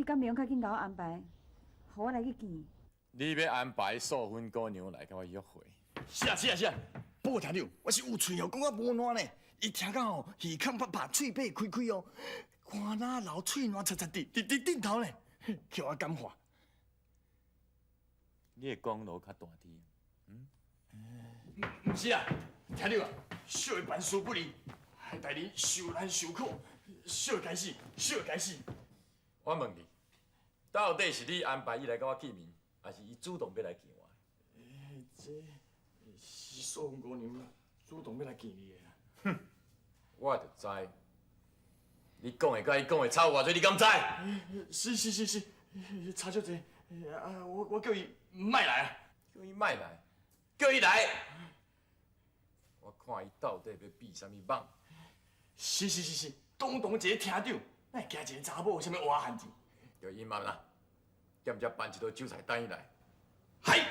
敢袂用較緊共我安排，予我來去見。你欲安排素芬姑娘來共我約會？是啊是啊是啊，不過聽著，我是有喙哦，講甲無爛呢。伊聽講吼，耳孔拍拍，喙䫌開開哦，寒哪流喙瀾擦擦滴，直直頂頭呢，叫我感化。你的功勞較大滴。嗯？毋是啊，聽著啊，小的辦事不力，害大人受難受苦，小的該死，小的該死。我問你，到底是你安排伊來共我見面，還是伊主動欲來見我？這是素芬姑娘主動欲來見你的。哼，我就知，你講的佮伊講的差偌濟，你敢知？是是是是，差足濟。啊，我叫伊莫來啊！叫伊莫來，叫伊來，我看伊到底欲變啥物蠓。是是是是，堂堂一个廳長，哪會驚一個查某有啥物活限制？著伊嘛啦，踮遮辦一桌酒菜等伊來。係。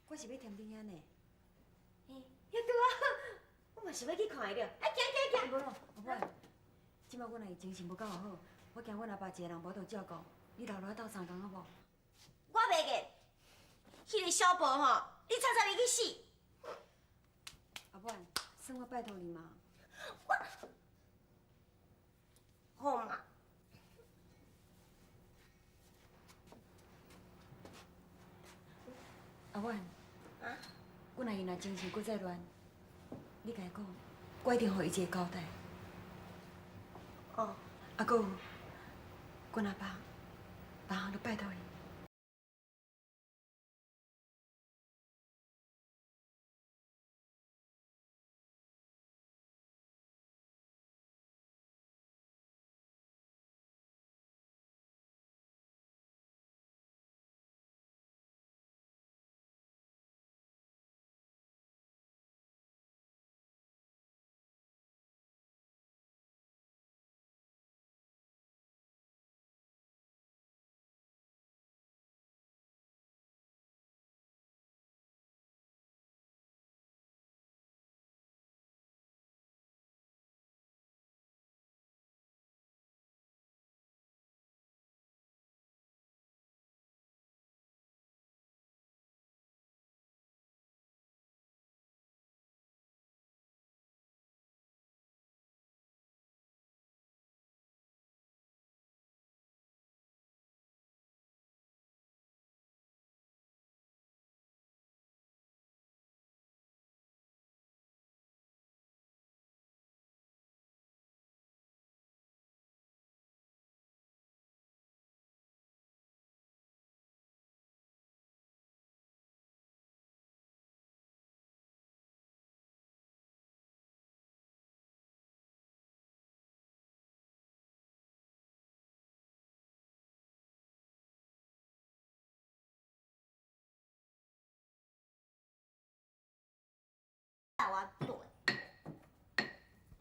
我是欲添丁仔呢。嘿，也對啊，我嘛是欲去看伊著。啊，行行行。無咯，阿妹，這擺阮阿姨精神無夠好，我驚阮阿爸一個人無法度照顧，你留落來鬥相共好無？我袂記，彼個小婆吼，你插插伊去死！阿妹，算我拜託你嘛。我，好嘛。阿婉，啊？阮阿姨若精神閣再亂，你共伊講，我一定予伊一個交代。哦。啊，閣有，阮阿爸，別項都拜託伊。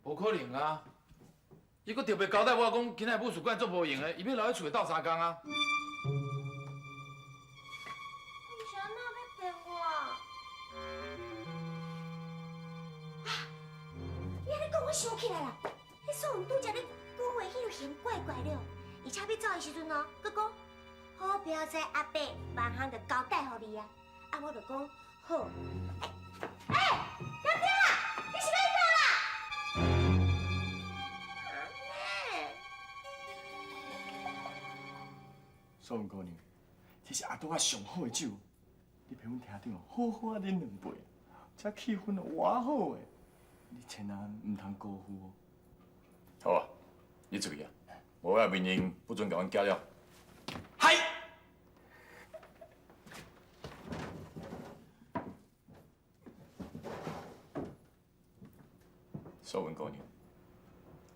無可能啊！伊閣特別交代我講，今仔日武術館足無閒的，伊欲留佇厝內鬥相共啊！你是按怎欲騙我？啊！你按呢講，我想起來啦，彼素雲拄才咧講話，彼個型怪怪的，而且欲走的時陣哦，閣講好表姐阿伯萬項就交代予你啊，啊我就講好。欸，小丁啊，你是欲去佗啦？啊！素文姑娘，這是阿拄仔上好的酒，你陪阮廳長好好仔啉兩杯，這氣氛哦，偌好的，你千萬毋通辜負哦。好啊，你出去啊，無我的命令不准共阮搅了。係。素文姑娘，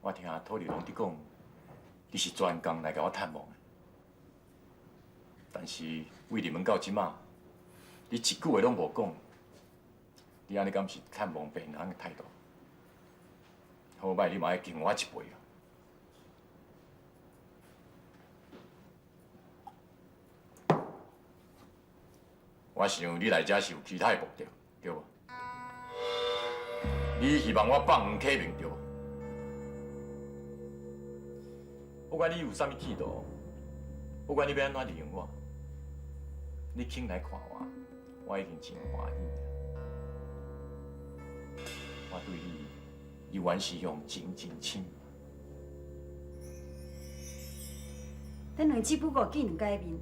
我聽土地龍佇講，你是專工來共我探望的，但是對入門到這馬，你一句話攏無講，你按呢敢是探望病人的態度？好䆀你嘛愛敬我一杯啊！我想你來遮是有其他的目的，對無？你希望我放黃啟明對無？不管你有啥物企圖，不管你欲按怎利用我，你肯來看我，我已經真歡喜啊！我對你猶原是用情真深。咱兩只不過見兩擺面，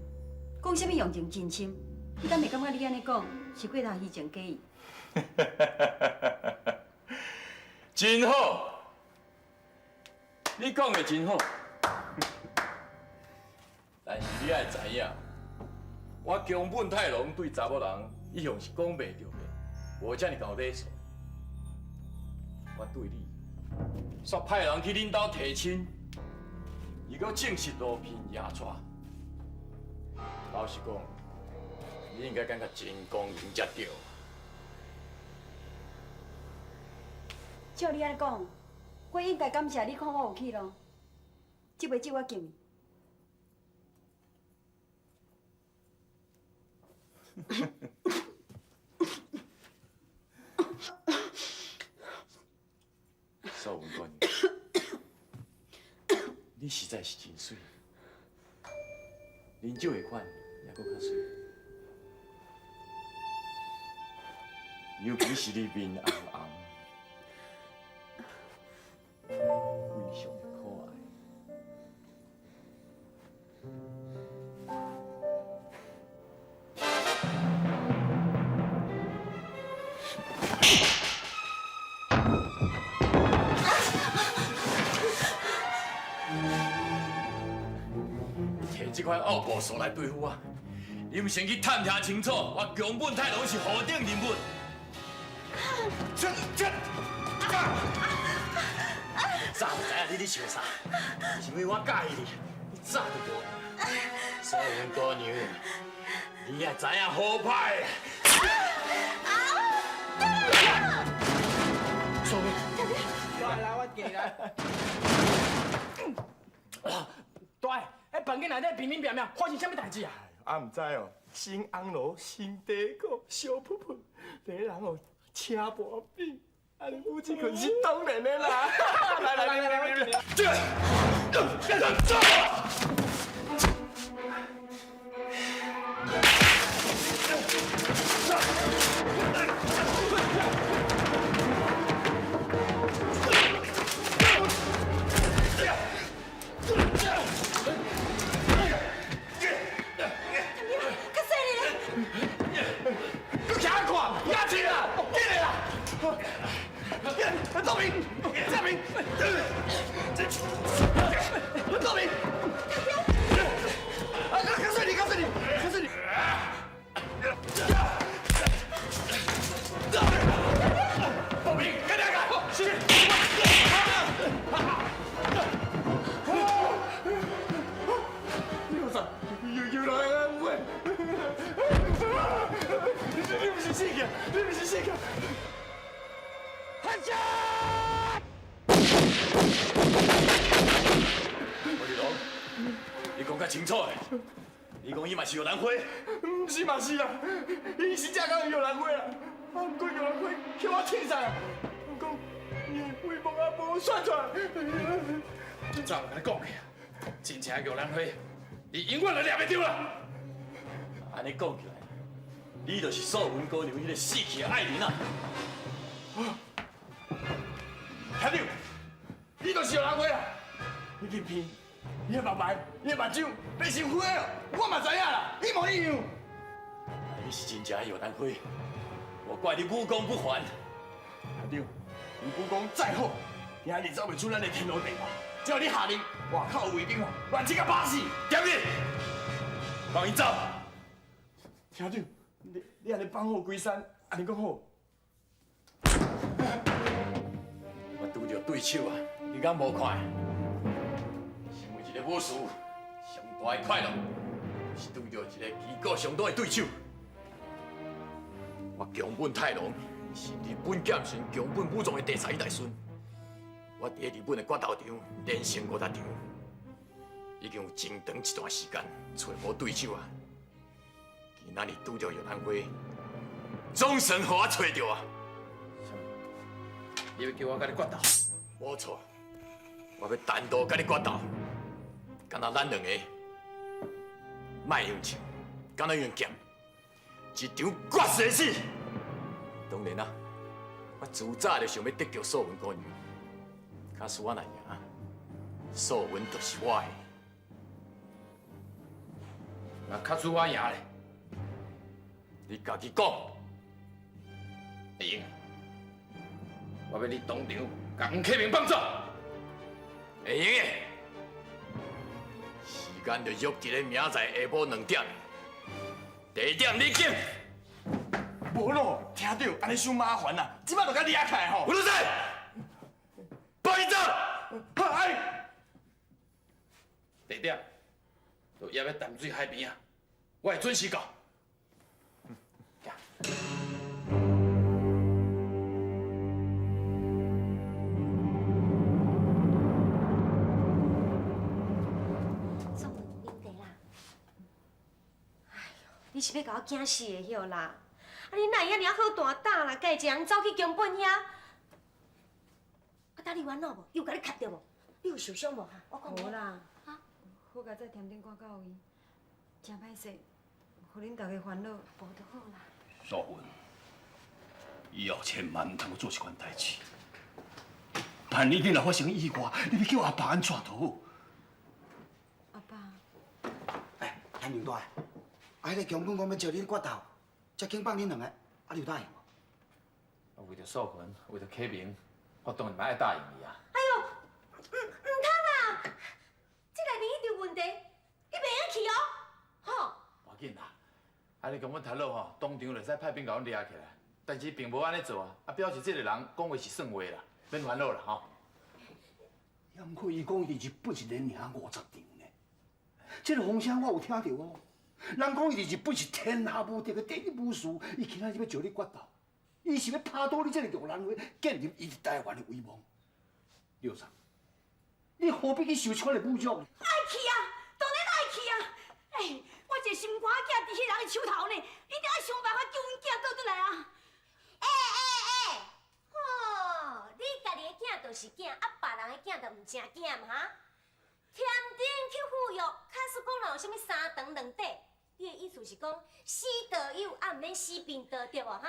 講啥物用情真深？你敢會感覺你按呢講是過頭虛情假意？真好，你講的真好，但是你愛知影，我宮本太郎對查某人一向是講袂就袂，無遮爾厚禮數。我對你，煞派人去恁兜提親，伊閣證實路騙野帶。老實講，你應該感覺真光榮才對。照你按呢講，我應該感謝你看我有去囉。這杯酒我敬你。素文姑娘，你實在是真媠，啉酒的款也閣較媠，尤其是你面紅紅。非常可愛。摕這款惡步數來對付我，你毋先去探聽清楚，我宮本太郎是何等人物？這這早就知影你咧想啥，是因為我佮意你，你早就無。素文姑娘，你也知影好歹。素文，來來，我敬你來。大，彼房間內底平平平平，發生啥物代誌啊？啊，毋知哦，新紅爐、新短褲、燒噗噗，兩个人哦，車無比。啊！你母親可是當然的啦！來來來來來來，這個，這較細力咧！閣徛咧看，壓錢啦，緊來啦！道明，建明，道明，啊！較細力，較細力，較細力！道明，趕緊來！是。你有啥？又來啊！喂！你毋是死去，你毋是死去！発射！郭立龍，你講較清楚的，你講伊嘛是玉蘭花？毋是嘛是啦，伊是正講玉蘭花啦，啊，毋過玉蘭花予我凊彩啊，毋過伊的威望也無算出來。早就共你講過，真正的玉蘭花，你永遠都掠袂著啦。按呢講起來，你就是素文姑娘彼个死去的愛人啊！廳長，你就是玉蘭花啊！彼間片你的目白，你的目睭变成灰哦，我嘛知影啦，一模一样。你是真正爱玉兰花，我怪你武功不凡。兄长，你武功再好，今日走袂出咱的天罗地网。只要你下令，外口有卫兵哦，乱七甲拍死。点你，放伊走。厅长，你按呢放虎归山，按呢讲好？我拄著对手啊，你敢无看？身为一个武士，上大的快乐，就是拄著一个旗鼓相当的对手。我宫本太郎是日本剑神宫本武藏的第十一代孙。我伫咧日本的决斗场连胜50场，已经有真长一段时间揣无对手啊。今仔日拄著玉兰花，总算予我揣著啊！你欲叫我佮你决斗？无错，我欲单独佮你决斗，敢若咱两个莫用枪，敢若用剑，一场决生死。当然啊，我自早就想欲得著素云姑娘。假使我若赢，素云就是我的。那假使我赢咧？你家己讲。会用。我欲你当场共黄启明放走。会用的。时间就约伫咧明仔载下晡2点。地点你拣。无咯，厅长，按呢伤麻烦啦，这摆就共掠起来吼。吴主席，放伊走。哎。地点就约咧淡水海边啊，我会准时到。宋文，啉茶啦。哎哟，你是欲共我惊死的晓啦？啊，你哪会遐尔好大胆啦？家己一个人走去宫本遐？啊，搭你有按怎无？伊有共你卡著无？你有受伤无？哈，我看无啦。好佳哉添丁赶到位，真歹势，予恁大家烦恼。无就好啦。素云，以后千万毋通阁做这款代志。万一你若发生意外，你欲叫阿爸按怎就好？阿爸。哎，谭长大，啊，彼个强本讲欲招恁决斗，才肯放恁两个，啊，你有答应无？啊，为著素云，为著启明，我当然嘛爱答应伊啊。哎哟，毋通啦！这内面一定有问题，你袂用去哦，吼！无要紧啦，啊，你讲阮头路吼，当场就会使派兵共阮掠起来，但是并无按呢做啊，啊，表示这个人讲话是算话啦，免烦恼啦吼。也毋过伊讲伊伫日本是连赢50场呢，这个风声我有听著哦。人讲伊伫日本是天下无敌的第一武士，伊今仔日欲招你决斗，伊是欲拍倒你这个玉兰花，建立伊伫台湾的威望。刘三，你何必去受这款的侮辱？爱去啊，当然爱去啊！哎，我一个心肝仔伫彼人的手头呢，一定爱想办法救阮囝倒转来啊！欸欸欸，吼，你家己的囝就是囝，啊，别人的囝就毋成囝嘛哈？添丁去赴约，假使讲若有啥物三长两短，你的意思是讲死道友啊，毋免死贫道对无哈？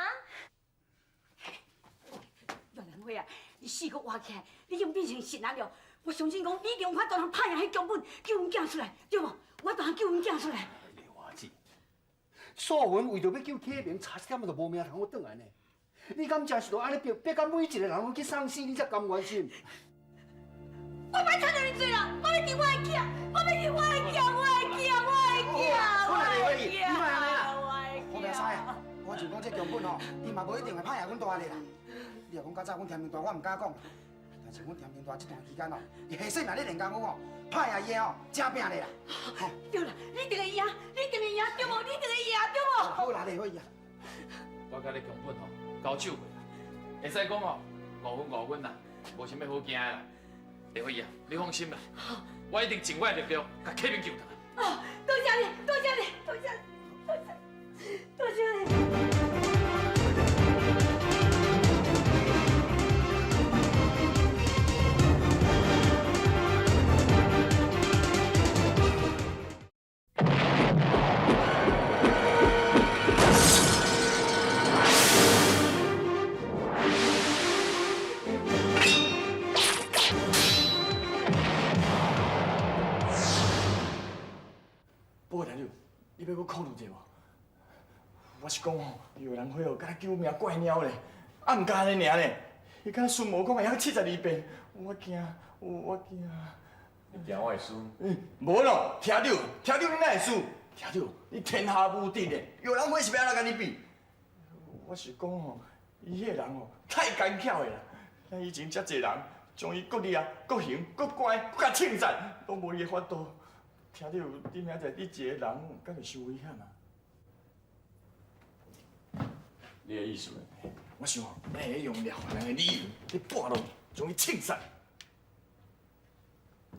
玉兰花啊，你死阁活起来，你已经变成神人了。我相信讲，你一定有法度通拍赢彼宫本，救阮囝出来，对无？我当救阮囝出来。丽华姊，素云为著欲救启明，差一点仔就无命通阁转来呢。你敢真是著按呢逼，逼到每一个人拢去送死，你才甘愿心？我莫掺和恁济啦，我欲救我的囝，我欲救我的囝，我的囝，我的囝，好啦，丽我的花姊，你囝，莫按呢啦。我的好明使啊，我就讲这宫本吼，伊嘛无一定会拍赢阮大的啦。你若讲较早阮添丁大，我毋敢讲。但是阮添丁大这段期间哦，伊下世命咧练功夫哦，拍赢伊的哦，正拼咧啦。对啦，你一定会赢，你一定会赢，对无？你一定会赢，对无？好啦，丽花姨啊。我佮你宫本吼交手过啦，会使讲吼5分5分啦，无啥物好惊的啦。丽花姨啊，你放心啦，我一定尽我的力量，共启明救转来。啊，多谢你，多谢你，多谢，多谢，多谢你。你欲閣考慮者無？我是講吼，姚蘭花哦，敢若救命怪貓咧，啊毋敢按呢爾咧，伊敢若孫悟空會曉72變，我驚，我驚。你驚我會輸？嗯，無咯，聽著，聽著你哪會輸？聽著，你天下無敵的，姚蘭花是欲按怎共你比？我是講吼，伊迄个人吼太奸巧的啦，咱以前遮濟人將伊閣掠、閣行、閣關、閣共槍殺，攏無伊的法度。聽著，你明仔載你一個人，敢會傷危險啊？你的意思？我想吼，咱會用廖凡人的理由，去半路將伊槍殺。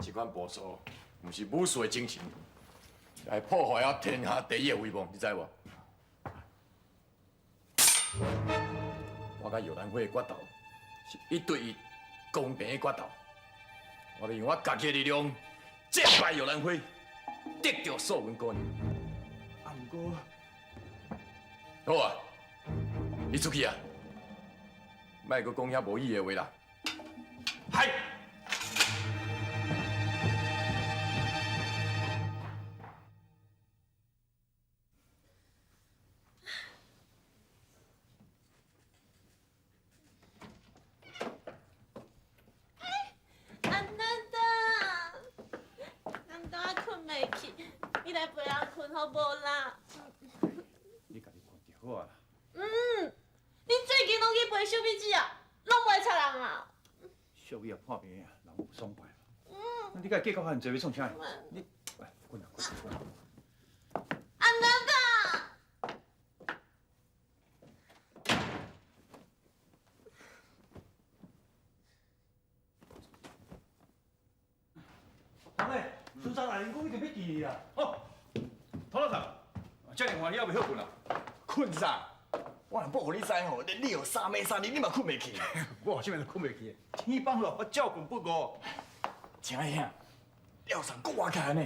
這款步數，毋是武士的精神，來破壞我天下第一的威望，你知無？我佮姚蘭花的決鬥是一對一公平的決鬥，我欲用我家己的力量戰敗姚蘭花，得著素雲姑娘。啊，毋過，好啊，你出去啊，莫閣講遐無意義的話啦。係。阿南达，人刚困袂去，你来陪我困好无啦？你家己困就好啊啦。嗯，你最近攏去陪小美姊啊，攏袂插人啊？小美也破病啊，人有爽快。嗯。你共计较遐尔济，欲创啥？你，来困啊困困。阿南达。阿妹，孙三来，因讲一定欲见你啦。哦，涂老师，遮尔晚你犹未歇睏啊？睏啥？我若报予你知吼，连你有三暝三日，你嘛睏袂去。我啥物都睏袂去，天放落我照睏不误。亲爱兄，廖桑阁活起来呢？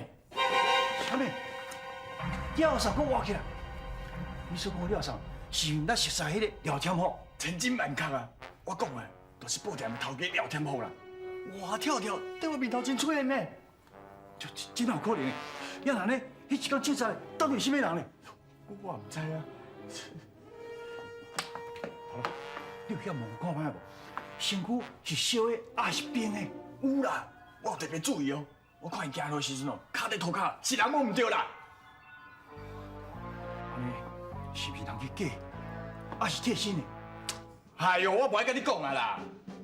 啥物？廖桑阁活起来？你所讲的廖桑是咱熟识彼个廖添福？千真万确啊！我讲的，就是布店的头家廖添福啦。活跳跳伫我面头前出现呢。这真有可能？要若呢？彼一工凊彩到底是啥物人呢？我毋知啊。好啦，你有遐问看覓无？身躯是烧的，抑是冰的？有啦，我有特别注意哦。我看伊行路的时阵哦，跤佇涂跤是人无毋对啦。按呢，是毋是人去假，抑是替身的？哎哟，我无爱佮你讲啊啦。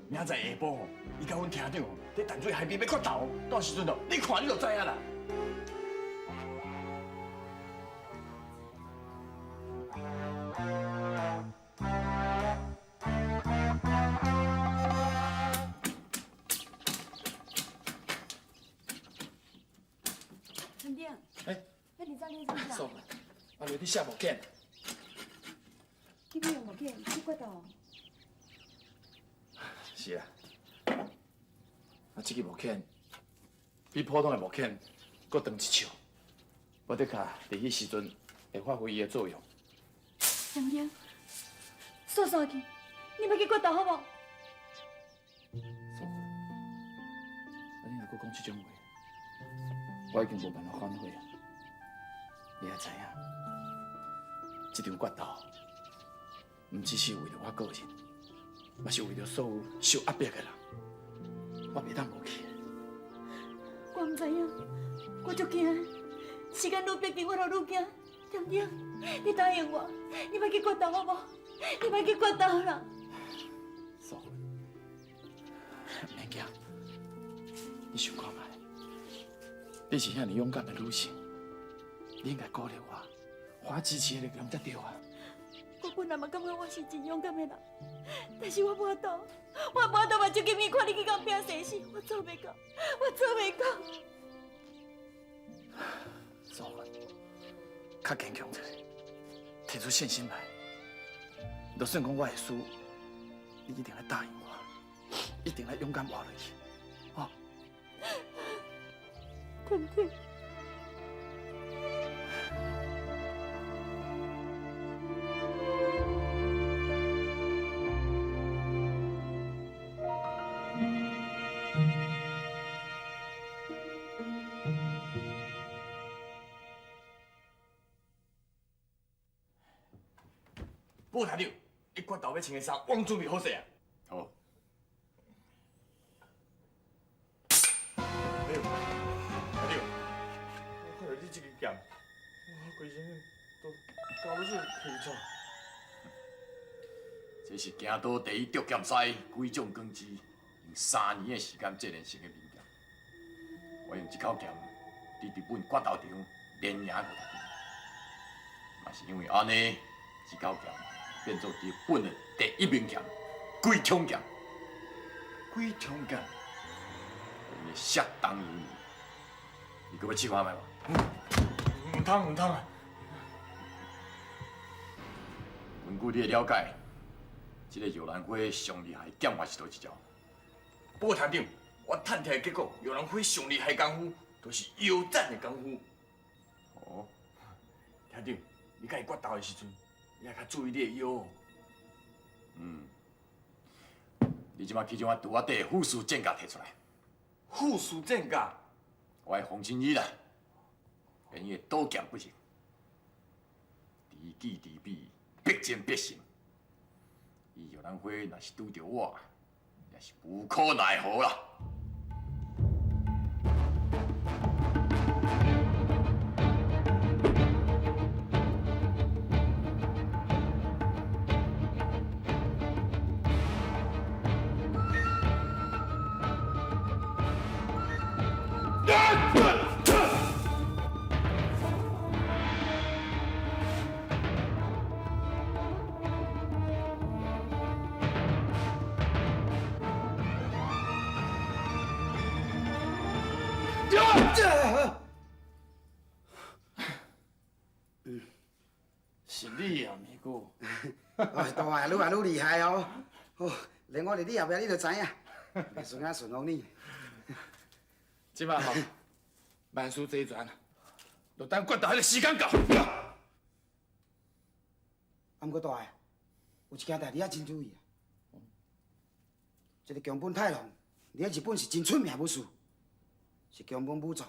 明仔载下晡吼，伊佮阮厅长伫淡水海边欲决斗，到时阵哦，你看你就知影啦。陈丁，哎，那你早点睡爽啦，阿丽，你写无紧？去买无紧，去决斗。是啊，啊，这支木鉗比普通的木鉗阁长一尺，无的确伫彼时阵会发挥伊的作用。陈丁，煞煞去，你欲去决斗好无？素芬，啊，你若阁讲这种话，我已经无办法反悔啊！你也知影，这场决斗，毋只是为了我个人，嘛是为了所有受压迫的人，我袂当无去。我毋知影，我足惊，时间愈逼近，我就愈惊。点点，你答应我，你莫去决斗好无？你莫去决斗啦！素芬，毋免惊，你想看觅，你是遐尔勇敢的女性，你应该鼓励我，予我支持的力量才对啊！我本来嘛感觉我是真勇敢的人，但是我无法度，我无法度目睭金金看你去共拼生死，我做袂到，我做袂到。素芬，较坚强一下，提出信心来。就算讲我会输，你一定爱答应我，一定爱勇敢活落去，哦。甜甜。报团长，你决斗欲穿的衫，我拢准备好势啊。好。哎呦，团长，我看著你这支剑，我规身都搞出气喘。这是京都第一铸剑师鬼冢光之用3年的时间制炼成的名剑。我用这口剑，伫日本决斗场连赢50场，嘛是因为按呢，这口剑变做日本的第一名剑——鬼冢剑。鬼冢剑，伊会相当有名。你阁欲试看觅无？毋通毋通啊！根据你的了解，这个玉兰花上厉害的剑法是佗一招？报团长，我探听的结果，玉兰花上厉害功夫，就是腰斩的功夫。哦，团长，你佮伊决斗的时阵，你爱较注意你的腰哦。嗯，你这马去将我橱仔底的护士剑甲提出来。护士剑甲？我爱防身衣啦，连伊的刀剑不入，知己知彼，必战必胜。伊玉兰花若是拄著我，也是无可奈何啦。是你啊，咪姑。哦，大汉愈来愈厉害哦！哦，连我伫你后壁，你就知影，袂顺啊顺服你。这摆吼，万事齐全，就等决斗彼个时间到。啊，毋过大汉，有一件代志爱真注意啊。这个宫本太郎伫咧日本是真出名武士，是宫本武藏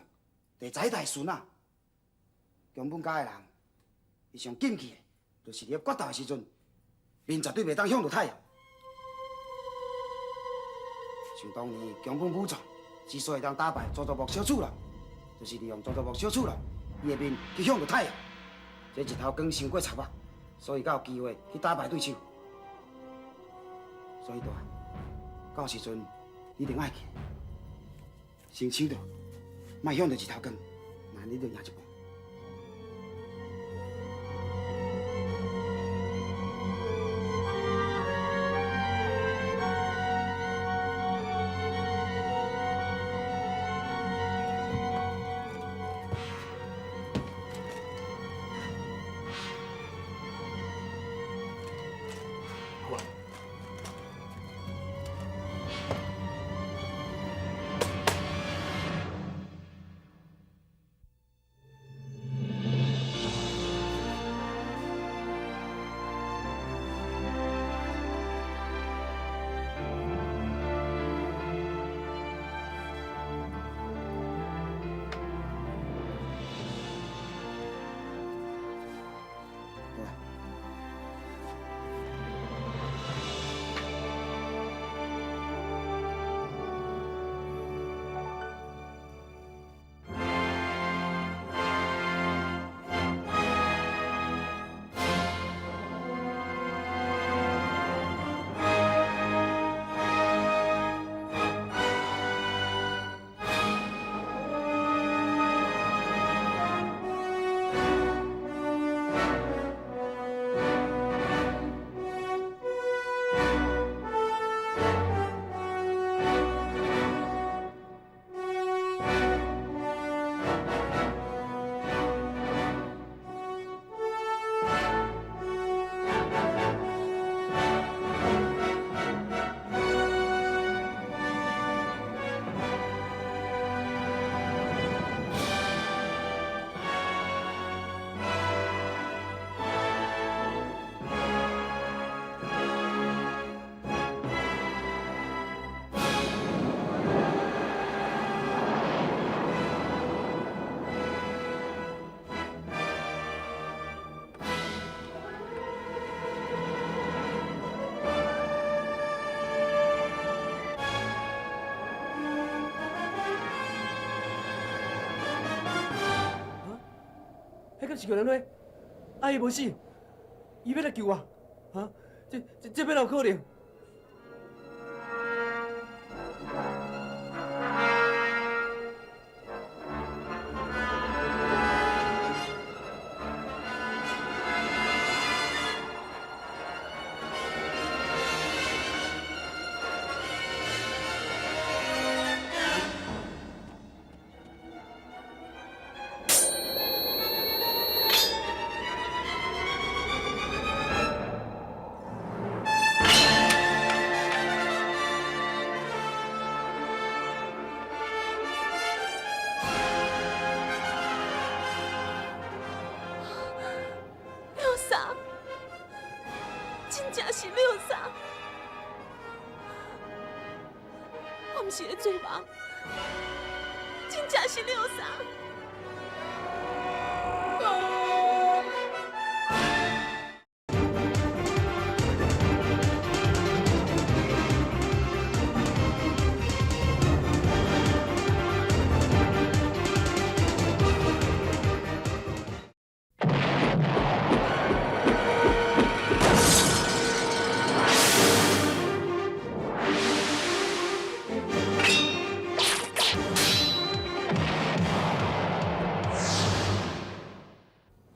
第十一代孙仔。宫本家的人，伊上禁忌的，就是伫咧决斗的时阵，面绝对袂当向著太阳。像当年宫本武藏之所以当打败佐佐木小次郎，就是利用佐佐木小次郎伊的面去向著太阳，这日头光伤过贼目，所以才有机会去打败对手。所以大汉，到时阵你一定爱去，先想著，莫向著日头光，那你就赢一半。彼敢是玉兰花？啊，伊无死，伊欲来救我，哈？这欲哪有可能？六嫂，真正是六嫂，我毋是咧做梦，真正是六嫂。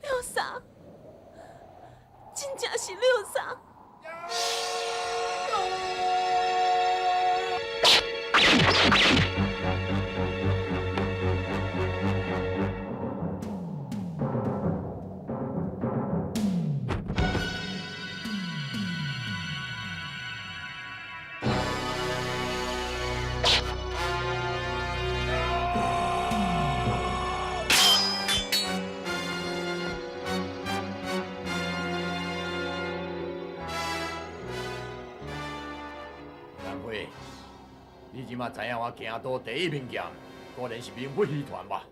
六嫂，真正是六嫂。兰花，你这马知影我京都第一名剑，果然是名不虚传吧？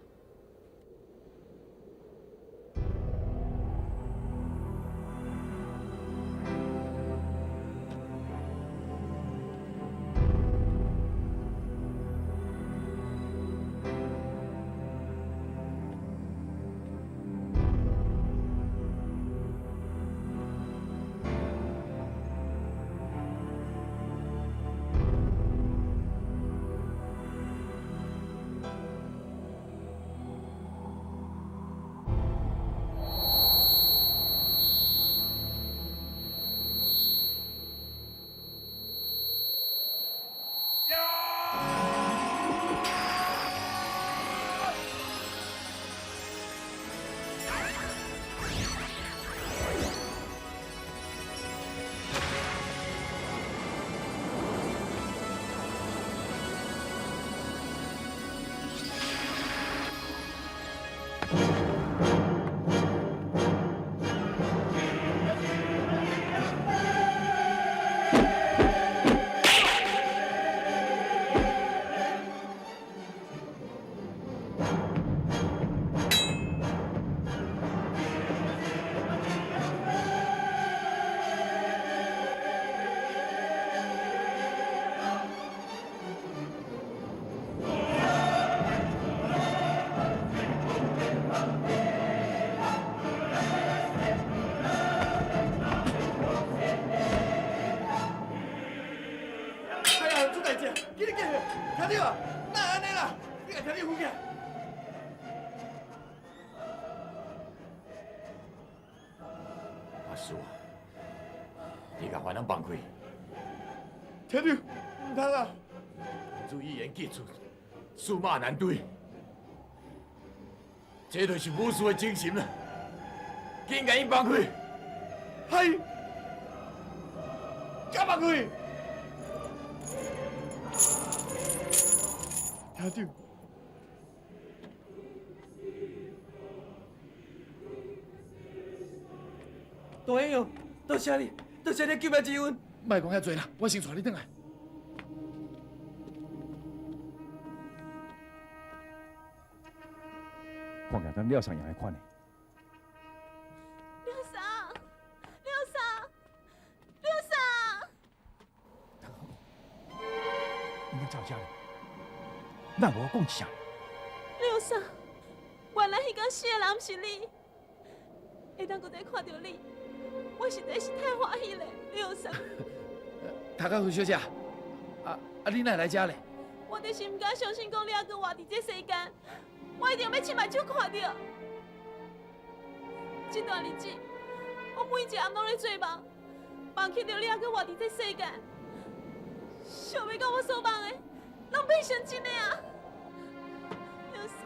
哎呀，出代志！紧紧，听著啊，哪会按呢啦？你共听著扶起来。阿叔，你共烦恼放开。听著，毋通啊！注一言既出，驷马难追。这就是武士的精神啦！紧共伊放开！嗨，敢放开？听著。大英雄，多谢你，多谢你救命之恩。莫讲遐济啦，我先带你转来。看起来敢廖桑赢的款呢？六嫂，六嫂，六嫂！你哪走遮呢？哪无我讲一声？六嫂，原来彼工死的人毋是你，会当阁再看到你，我实在是太欢喜了，廖桑。塔卡夫小姐，啊，你哪会来遮咧？我就是毋敢相信，讲你犹阁活伫这世间，我一定欲亲目睭看著。这段日子，我每一暗拢咧做梦，梦见著你犹阁活伫这世间，想欲到我所梦的，拢变成真的啊！廖桑，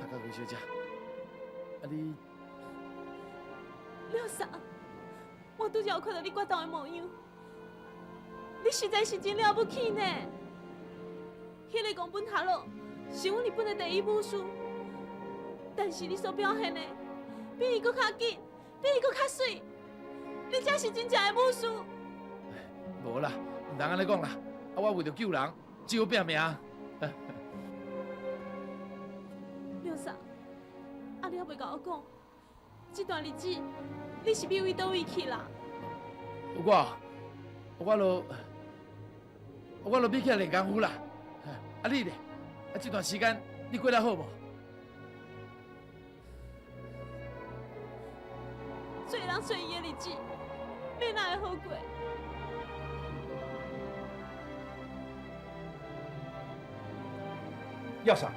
塔卡夫小姐，啊你，廖桑，我拄才有看到你决斗的模样。你实在是真了不起呢！彼个宫本太郎是阮日本的第一武师，但是你所表现的比伊阁较紧，比伊阁较媠，你才是真正的武师。无啦，毋通按呢讲啦，啊，我为著救人，只好拼命。廖桑，啊，你犹袂共我讲，这段日子你是欲往佗位去啦？我就欲去练功夫啦。啊你咧？啊这段时间你过得好无？做人做伊的日子，欲哪会好过？药啥？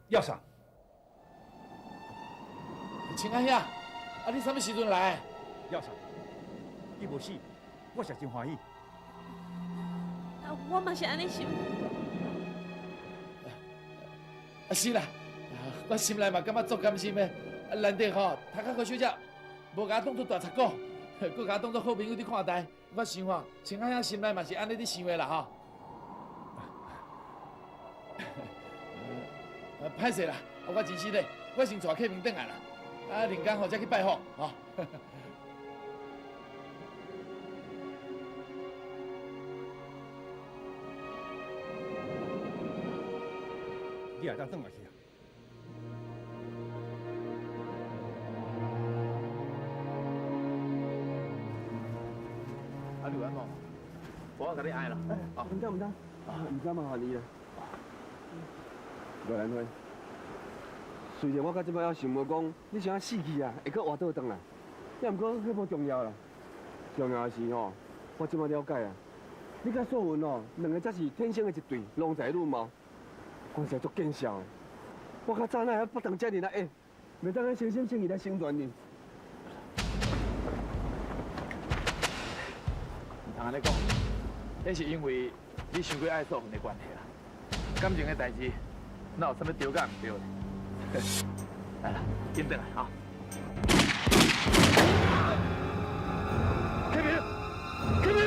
药啥？青安兄，啊你啥物时阵来？药啥？伊无死，我是真欢喜。啊，我嘛是按呢想。啊是啦，我心内嘛感觉足甘心的。啊难得吼，塔卡哥小姐无共我当作大贼哥，阁共我当作好朋友伫看待。我想吼，青安兄心内嘛是按呢伫想的啦吼。歹势啦，我真失礼，我先带客明转来啦。啊，另工吼才去拜访，吼。你也当转来去啊？啊，刘安某，我共你爱啦。毋敢毋敢，毋敢麻烦你啦。罗兰辉，虽然我到这摆还想无讲，你是按怎死去啊，会阁活倒转来，也毋过彼无重要啦。重要的是吼，我这摆了解啊，你佮素云哦，两个才是天生的一对，郎才女貌，关系足见笑的。我较早哪会腹痛遮尔啊会，袂当按诚心诚意来成全你。毋通按呢讲，那是因为你伤过爱素云的关系啦，感情的代志。哪有啥物对佮毋对的？来啦，紧转来哈！开明，开明！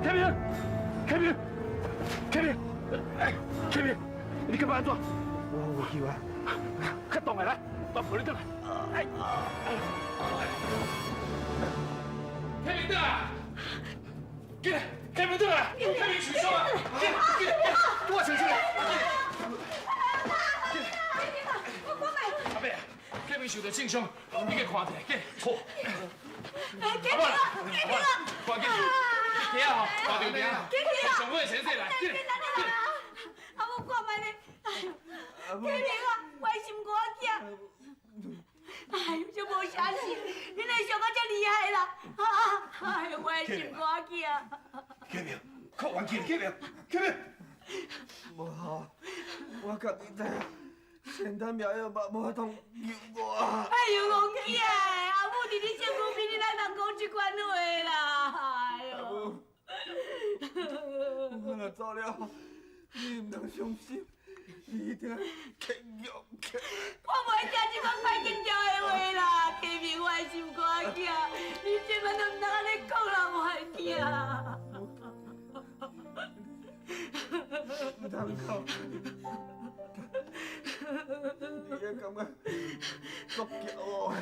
开明，开明，开明，哎，开明！你干嘛按怎？我有救啊！较动的来，我扶你转来。哎，开明转来！进来，开明转来！开明受伤啊！进来，进来，我先出来。进来，阿伯，开明受著重伤，你去看一下，紧。好。阿伯，阿伯，赶紧，起啊吼，看著定。上尾先生来，进来，进来。阿母看觅咧，哎呦，启明啊，我的心肝仔，哎呦，这无啥事，你哪会伤到这厉害啦？啊，哎呦，我的心肝仔。启明，快还起来，启明，启明。无好，我家己知影，仙丹妙药嘛无法通救我。哎呦，戆囝，阿母伫你身躯边，你哪通讲这款话啦？哎呦，我若走了，你毋通伤心，你一定要坚强起来。我袂听这款歹紧张的话啦，启明心肝仔，你這擺都毋通按呢講啦，我的囝。毋通哭，你也感覺足骄傲的，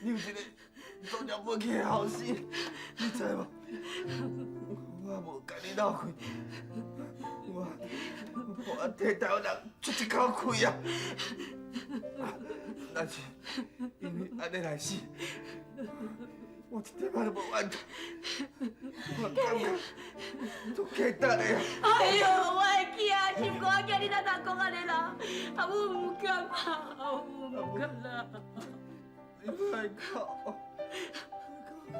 你有一个足了不起的後生，你知無？我無共你鬥氣，我替台灣人出一口氣啊！但是因為按呢來死，我一點仔都無怨嘆，我感覺足簡單的。哎喲，我的囝，心肝仔，你哪通講按呢啦？阿母毋甘啊，阿母毋甘啦。你莫哭，阿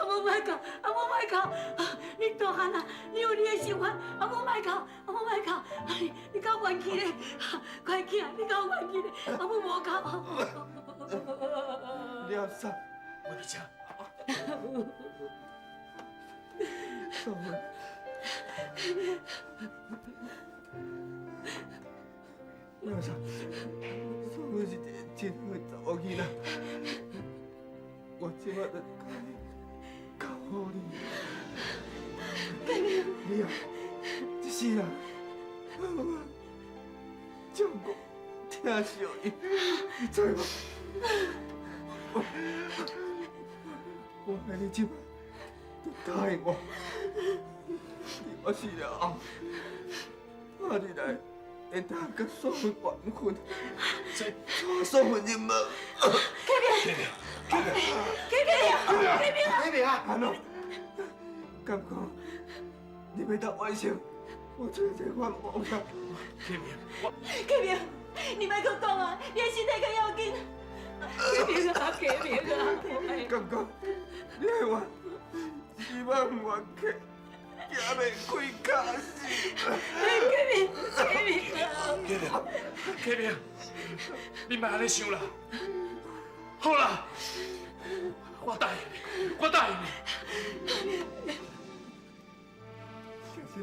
母莫哭，阿母莫哭，你大漢啦，你有你的生活，阿母莫哭，阿母莫哭，你夠冤屈咧，快起來，你夠冤屈咧，阿母無哭。了啥？我佇遮。素芬，了啥？素芬是一个真好的查某囡仔，我這擺就交予你。你啊，這世人，我照顧疼惜伊，你知無？我愛你這擺，就答應我，我死了後，我日來會當佮素芬緣分，娶素芬入門。啟明，啟明，啟明，啟明啊！安怎？敢講你欲當完成我做這願望啊？啟明，我啟明，你莫閣講啊！你的身體較要緊。啟明啊，啟明啊！敢講你愛我，希望我去行袂開跤死。啟明，啟明啊！啟明，啟明，你莫按呢想啦。好啦，我答應你，我答應你。謝謝。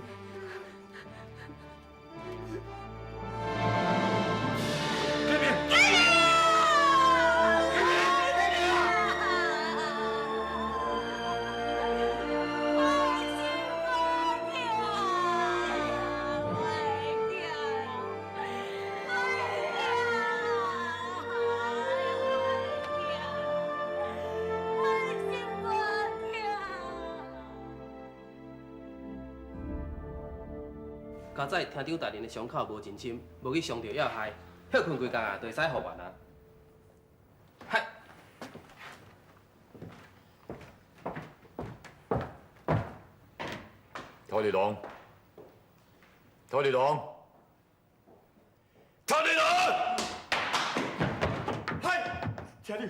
啟明。佳哉厅長大人的傷口無真深，無去傷著要害，歇睏幾工啊，就會使復原啊。嗨。陶立龍，陶立龍，陶立龍！嗨，廳長，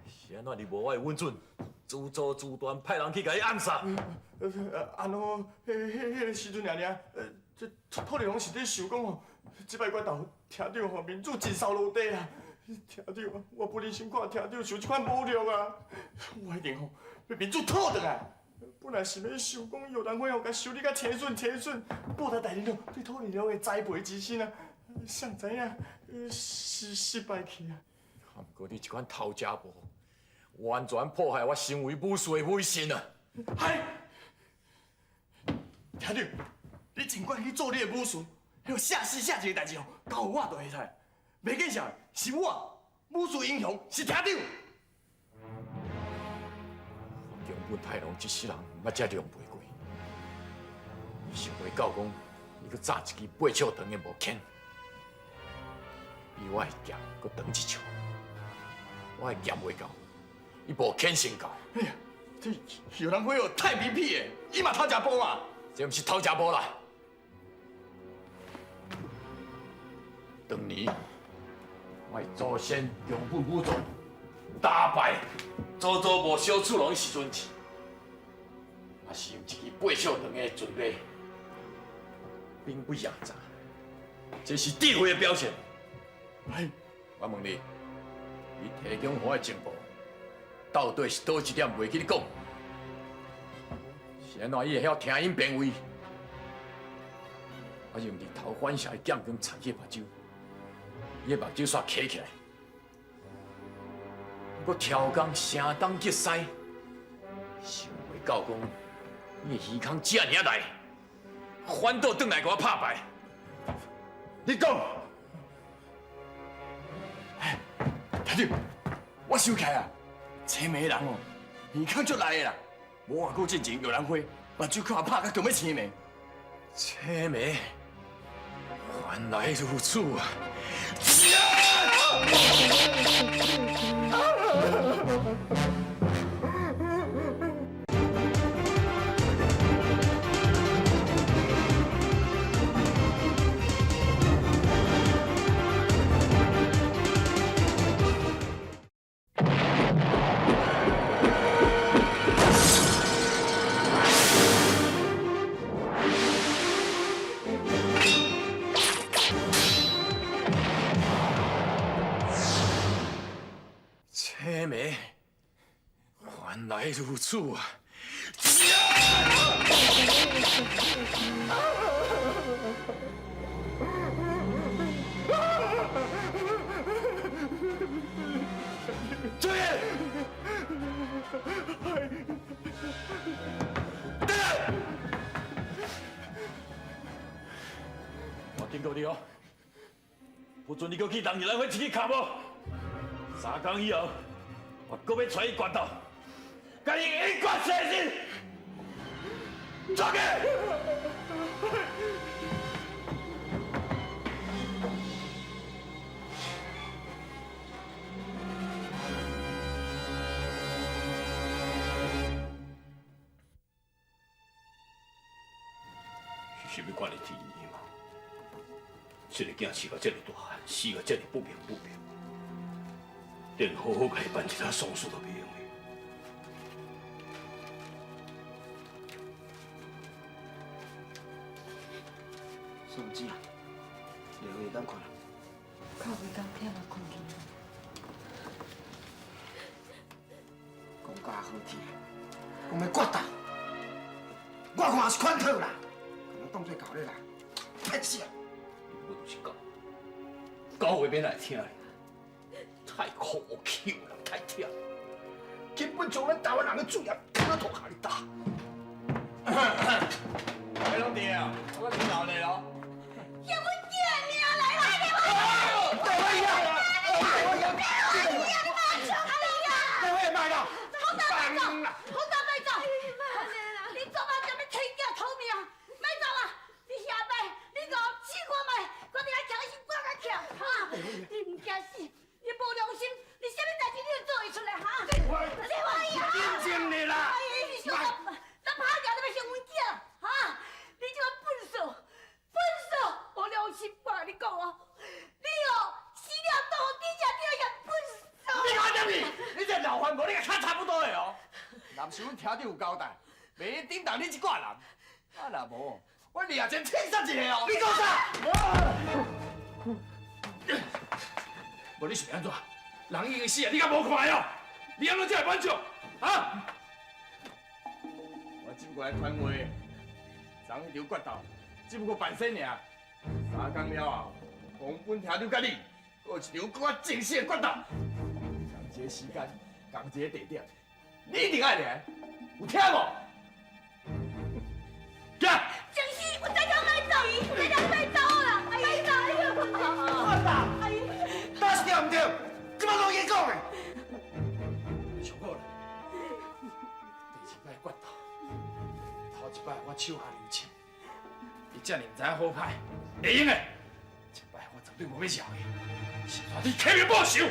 是按怎你無我的允准，自作自斷派人去共伊暗殺？按怎？彼个時陣爾爾，這土地公是咧想講吼，這擺決鬥，廳長吼面子真掃落地啦。廳長，我不忍心看廳長受這款侮辱啊！我一定吼欲面子討轉來。本來是欲想講玉蘭花吼，共修理甲清順清順，報答大人哦對土地公的栽培之心啊，誰知影失失敗去啊！啊，毋過你這款偷食步，完全破壞我身為武士的威信啊！嗨，廳長，你盡管去做你的武士，彼下死下一个代誌吼，交予我就會使。袂見笑，是我武士英雄，是廳長。宮本太郎這世人毋捌遮狼狽過，伊想袂到講，伊閣紮一支八尺長的木鉗，比我的劍閣長一尺，我的劍袂夠，伊無鉗先到。哎呀，這玉蘭花哦太卑鄙的，伊嘛偷食步嘛？這毋是偷食步啦。當年我的祖先宮本武藏打敗佐佐木小次郎的時陣，也是用一支八尺長的盾牌，兵不厭詐，這是智慧的表現。我問你，你提供予我的情報，到底是佗一點袂記你講？是按怎伊會曉聽音辨位？我用日頭反射的劍光插伊目睭，伊的目睭煞起起來。阁超工声东击西，想袂到讲你的耳孔遮尔仔利，反倒转来共我拍败。你讲，厅长，我想起来啊，青梅人哦，耳孔足利的啦，无偌久进前玉兰花，目睭看拍甲强欲青眉。青梅，原来如此啊！青梅，原来如此啊！注意！我警告你哦，不准你阁去同玉兰花一起跤步。三工以后，我阁欲揣伊决斗，共伊一决生死。出去！是啥物款的天意嘛？这个囝饲到这么大汉，死到这么不明不白，连好好共伊办一场丧事都袂用的。素子啊，丽慧敢困啊？哭袂甘忝啊，困去。讲甲好听，讲欲决斗，我看是款套啦，共我当做狗咧啦，骗死啊！我就是狗，狗话免来听咧，太可口了，太忝，根本将咱台湾人的罪业放到涂骹咧打。你拢伫啊？我真闹热咯。叫阮囝的命来啦！大伟呀！大伟呀！大伟卖啦！好大卖走，好大卖走！你做嘛就欲提囝讨命？莫走啊！你下摆你互试看觅，我伫遐徛是我较徛哈！你毋惊死？你无良心！你啥物代志你会做会出来哈？你话呀！冷静咧啦！哎，你小咱咱拍架你欲伤阮囝哈？你这个笨手，笨手，无良心！我共你讲哦，你哦死了都予猪食著遐笨手！你讲啥物？你这老番婆，你共较差不多的哦。若毋是阮厅长有交代，袂用叮当你这挂人。啊，若无，我掠前清杀一个哦。你讲啥？无你是欲按怎？人已经死啊，你敢无看哦？你按怎才会满足？啊？我只不过来传话，昨彼场决斗，只不过办势尔。三工了后，王本厅长佮你，阁有一场阁较正式的决斗。仝一个时间，仝一个地点，你一定爱来，有听无？行。正是，我知影莫走，知影莫走啦，莫走！哎呦，打是对毋对？这摆拢伊讲的。上好啦，第二摆决斗，头一摆我手下留情，伊遮尔毋知影好歹，会用的。这摆我绝对无欲饶伊，是带你开面报仇。